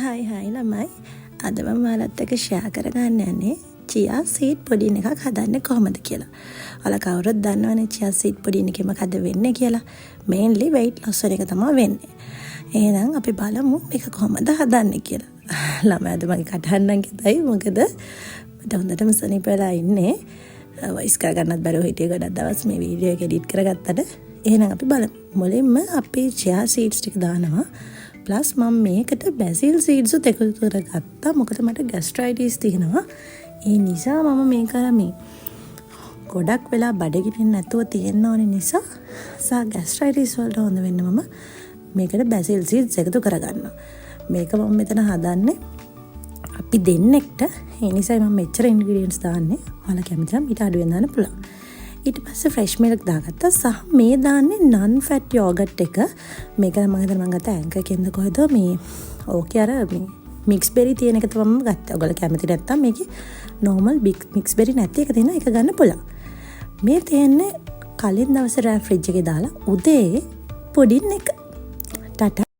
Hi hi ළමයි, අද මම ඔයාලත් එක්ක ෂෙයා කරගන්න යන්නේ චියා සීඩ් පුඩින් එකක් හදන්නේ කොහොමද කියලා. ඔයාලා කවුරුත් දන්නවනේ චියා සීඩ් පුඩින් එකේ මොකද්ද වෙන්නේ කියලා. මේන්ලි වෙයිට් ලොස් වෙන එක තමයි වෙන්නේ. එහෙනම් අපි බලමු මේක කොහොමද හදන්නේ කියලා. ළමයි, අද මගේ කටහඬ නම් කැතයි, මොකද මට හොඳටම සනීප වෙලා ඉන්නේ. වොයිස් කරගන්නත් බැරුව හිටියේ ගොඩක් දවස් මේ වීඩියෝ එක එඩිට් කරගත්තට. එහෙනම් අපි බලමු. මුලින්ම අපි චියා සීඩ්ස් ටික දානවා. ප්ලස් මම මේකට බැසිල් සීඩ්සුත් එකතු කරගත්තා. මොකද මට ගැස්ට්‍රයිටිස් තියෙනවා. ඒ නිසා මම මේක අර මේ ගොඩක් වෙලා බඩගිනින් නැතුව තියෙන්න ඕනේ නිසා සහ ගැස්ට්‍රයිටිස් වලට හොඳ වෙන්න මම මේකට බැසිල් සීඩ්ස් එකතු කරගන්නවා. මේක මම මෙතන හදන්නේ අපි දෙන්නෙක්ට. ඒ නිසායි මම මෙච්චර ඉන්ග්‍රීඩියන්ට්ස් දාන්නේ. ඔයාලා කැමති නම් ඊට අඩුවෙන් දාන්න පුළුවන්. ඊට පස්සේ ෆ්‍රෙෂ් මිල්ක් දාගත්තා සහ මේ දාන්නේ නන් ෆැට් යෝගට් එක. මේක මම හිතන්නේ මම ගත්ත ඇන්කර් එකෙන්ද කොහෙද මේ. ඕකේ අර මේ මික්ස් බෙරි තියෙන එක තමයි මම ගත්තේ. ඔයගොල්ලෝ කැමති නැත්තම් මේකේ නෝමල් මික්ස් බෙරි නැති එක තියෙනවා, ඒක ගන්න පුළුවන්. මේ තියෙන්නේ කලින් දවසේ රෑ ෆ්‍රිජ් එකේ දාලා උදේ පුඩින් එක. ටටා.